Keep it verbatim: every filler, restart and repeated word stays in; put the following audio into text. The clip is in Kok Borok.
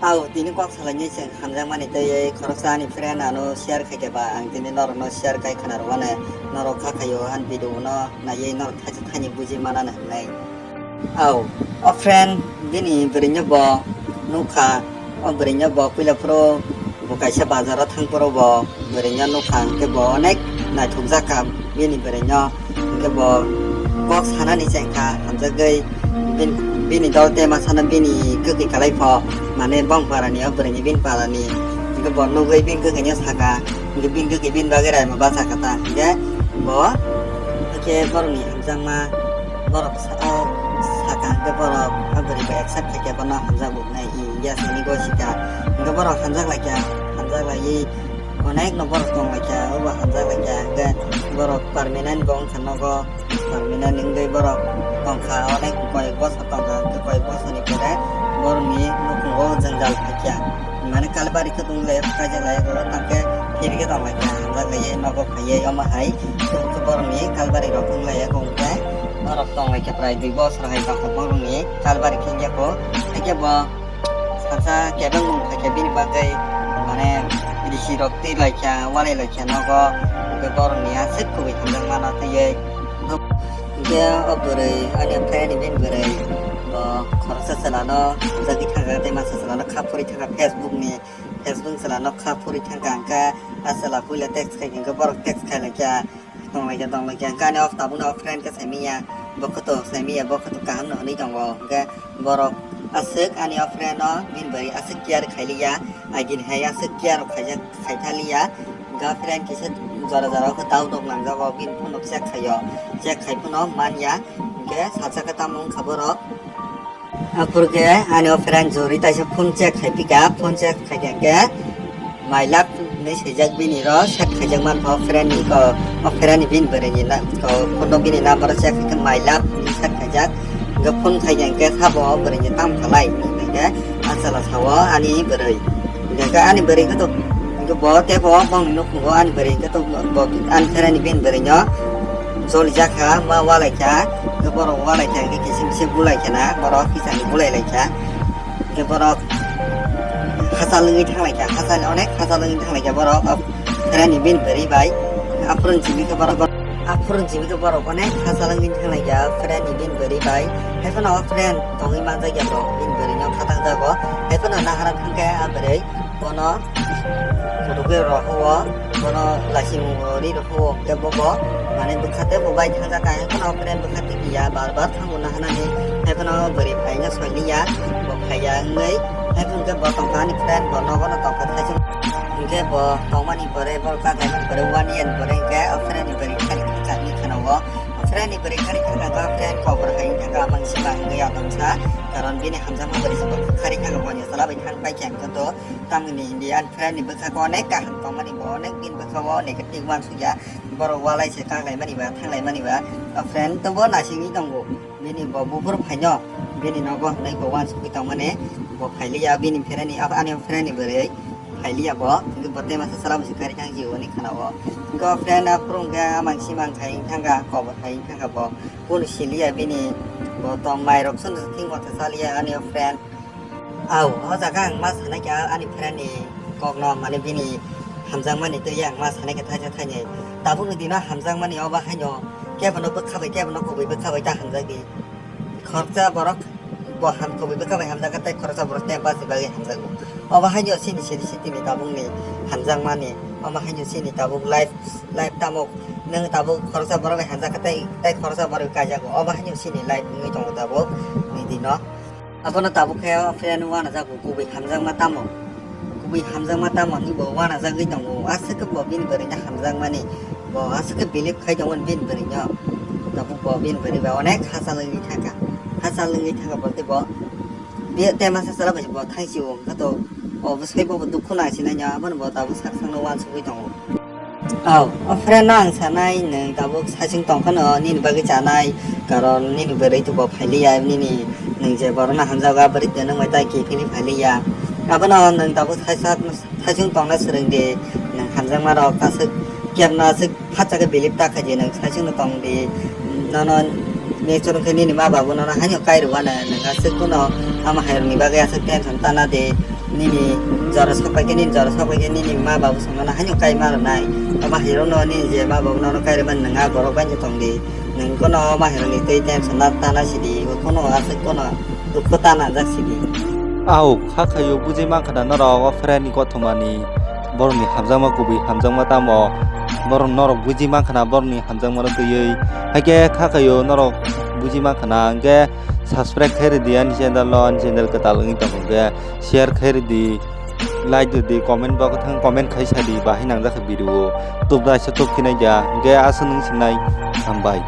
Au, tini kok salaini chwng hamjakmani tei khoroksa ani friend ano share khaikhe ba, ang tini norokno share khai khna rwmani, norok kha khaio ani video no naiwi norok thaisa thaini buji manani hwnwi. Au, o friend bini bwrwino bo nukha, o bwrwino bo puila phuru bo kaisa bazaro thang phuru bo bwrwino nukha, hwnkhe bo onek naithokjak kha bini bwrwino, hwnkhe bo kok sanani chengkha hamjagwi bin-, bini dol tema sana bini kwkwi kalai pho, mane bong parani o bwrwini bini parani, hwnkhe bo nugwi bini kwkwi no saka, hwnkhe bini kwkwi bini bagwi raima bacha kha ta, hwnkhe bo, hwnkhe borokni hamjakma borok sa-, o saka hwnkhe borok o bwrwi bai accept khaikhe bono hamjakgo hwnwi ya sini go sika, hwnkhe borok hamjak laikha, hamjak laiwi onek no borok tong laikha, obo hamjak laikha, hwnkhe borok permanent bo wngkha nogo. Tamni nini wngwi borok tongkha, onek koyek bosor tongkha, hwnkhe koyek bosorni pore borokni nukhungo jwngjal phaikha. Mane kalbari khe wng lai, kaijak lai, borok tangkhe phirikhe tong laikha, hamjak laiwi nogo phaiwi omo hai borokni kalbari rok wng lai, hwnkhe borok tong laikha prai dui bosor hai tongkha borokni kalbari khe, hwnkhe bo, hwnkhe bo Sansa kebeng mung khaikhe bini bagwi, mane, risi rok twi laikha, walai laikha nogo, hwnkhe borokni aswk kubui hamjak mano twiwi. Hwnkhe o bwrwi, ani friend ni bini bwrwi, bo khoroksa chwla no hamjagwi thangkha tei masa chwla no kha phuri thangkha Facebook ni, Facebook chwla no kha phuri thangkha, hwnkhe a chwla puila text khai, hwnkhe borok text khai laikha. Tong laikha, tong laikha. Hwnkhe ani o tabukno o friend khe saimanya, bo khe to saimanya, bo khe to kaham no hwnwi tongo. Hwnkhe borok aswk ani o friend no bini bai aswk care khailiya, agini hai aswk care rok khaijak, khaithaliya. Hwnkhe o friend kisa jora jora o khe doubt rok nangjago, bini phone rok check khaio, check khai phano manya. Hwnkhe sacha khe tamo wngkha borok. Aphuru khe ani o friend jori taisa phone check khai pika, phone check khai khe hwnkhe my love hinwi swijak bini ro, set khaijak mankha o friend ni ko, o friend ni bini bwrwi ni na ko, phone no bini number o check khai khe my love hinwi set khaijak. Hwnkhe phone khai khe hwnkhe sabo o bwrwi ni tam khalai hinwi khe a chwla sao ani bwrwi. Hwnkhe ani bwrwi khe to, hwnkhe bo tei bo bongni nukhungo ani bwrwi hwnkhe to bo ani friend ni bini bwrwi no jolijak kha, ma walai kha, hwnkhe borok walai kha, hwnkhe kisa kisa bulai kha na, borok kisa ni bulai lai kha, hwnkhe borok hachal wngwi thang lai kha, hachal onek hachal wngwi thang lai kha borok, o friend ni bini bwrwi bai, aphuru simi khe borok, aphuru simi khe borok onek hachal wngwi thang lai kha, friend ni bini bwrwi bai, hai phano o friend tongwi manjak ya borok, bini bwrwi no khatang jago, hai phano nahara thang khe a bwrwi bono. Kutuke rohoro, bono laising ri rohoro, hwnkhe bobo, mane bwkha tei bo bai thangjakha, hwnkhe no friend bwkha twi kiya, bar bar thango na hwnani, hwnkhe no bwrwi phaina soi liya, bo phaiya wngwi, hwnkhe bo tongkha ani friend, bo nogo no tongkha thaising, hwnkhe bo tongmani pore, bo kaklaimani pore, one year ni pore, hwnkhe o friend ni bwrwi khani khani khana o, o friend ni bwrwi khani khana o, friend kok bai hai thangkha, amang sima wngwi ya tongsa, karon bini hamjakma bwrwi se bo khari khana, bo ni sala bai thang pai khe, hwnkhe to, Tamoni India ni friend ni bwkha ko onek kaham tongmani, bo onek din bwkha o negative uansukya, borok walai se kaklaimani ba, thanglaimani ba, o friend to bo nasingwi tongo, bini bo buphuru phaino, bini nogo hwnwi bo uansukwi tongmani, bo phailiya, bini friend ni, ani friend ni bwrwi phailiya bo, hwnkhe bo tei masa sala busi kari thang jio hwnwi khana o, hwnkhe o friend aphuru hwnkhe amang simang khai thangkha, kobor khai thangkha bo, kunu siliya bini, bo tong mai rok sunu thing kotha saliya ani o friend. Au, o jaga ang ma sanai kha ani friend ni kok no, mane bini hamjakmani twi ang ma sanai kha thaisa thainwi. Tabukni dino hamjakmani obo haino kebono bwkha bai, kebono kubui bwkha bai ta hamjak di. Khoroksa borok bo ham kubui bwkha bai hamjak kha tei khoroksa borok time pass ni bagwi hamjago. Obo haino chini siri sitini tabukni hamjakmani. Obo haino chini tabuk life, life tamo nwng tabuk khoroksa borok bai hamjak kha tei, tei khoroksa borok bai kaijago. Obo haino chini life wngwi tongo tabuk ni dino. Abono tabuk khe o friend uanajak bo kubui hamjakma tamo? Kubui hamjakma tamo hinwi bo uanajagwi tongo. Aswk khe bo bini bwrwino hamjakmani. Bo aswk khe believe khai tongmani bini bwrwino. Tabuk bo bini bwrwi bai onek hachal wngwi thangkha. Hachal wngwi thangkha bolte bo be-, tei masa chwla bai bo thangsi o. Hwnkhe to obosai bo dukhu nangsinai abono bo tabuk sak sakno uansugwi tongo. Oh, o friend no ang sanai, nwng tabuk saichung tong phano nini bagwi chanai, karon nini bwrwi to bo phailiya, nini nwng je borokno hamjago, a bwrwi to nwng bai tai kiphilwi phailiya. Abono nwng tabuk saisa-, saichung tongna swrwng di, nwng hamjakma rok aswk kebno aswk phatsa khe believe ta khaidi, nwng saichung no tong di, nono nature wngkhe nini ma babu nono haino kai rwano, nwng aswk bono ama hai rokni bagwi aswk tension ta na di. Nini jora sok pai khe, nini jora sok pai khe nini ma babu songno haino kai ma rwnai. Omo hai rokno nini je ma babu nono kai rwmani nwng a borok bai tong di. Nwng kono omo hai rokni tei tension na tana sidi, kono aswk kono dukhu ta nangjak sidi. Au, kha khaio bujui mankha na norok o friend ni kothomani borokni hamjakma kubui hamjakma tamo, borok norok bujui mankha na borokni hamjakma no twiwi. Haikhe kha khaio norok bujui mankha na, hwnkhe subscribe khai rwdi ani channel no, ani channel kwtal wngwi tongo hwnkhe share khai rwdi, like rwdi, comment bo kwthang comment khai sadi, bahai nangjak kha video o, tubda se tub khinai ja, hwnkhe aswk nwng sinai, hambai.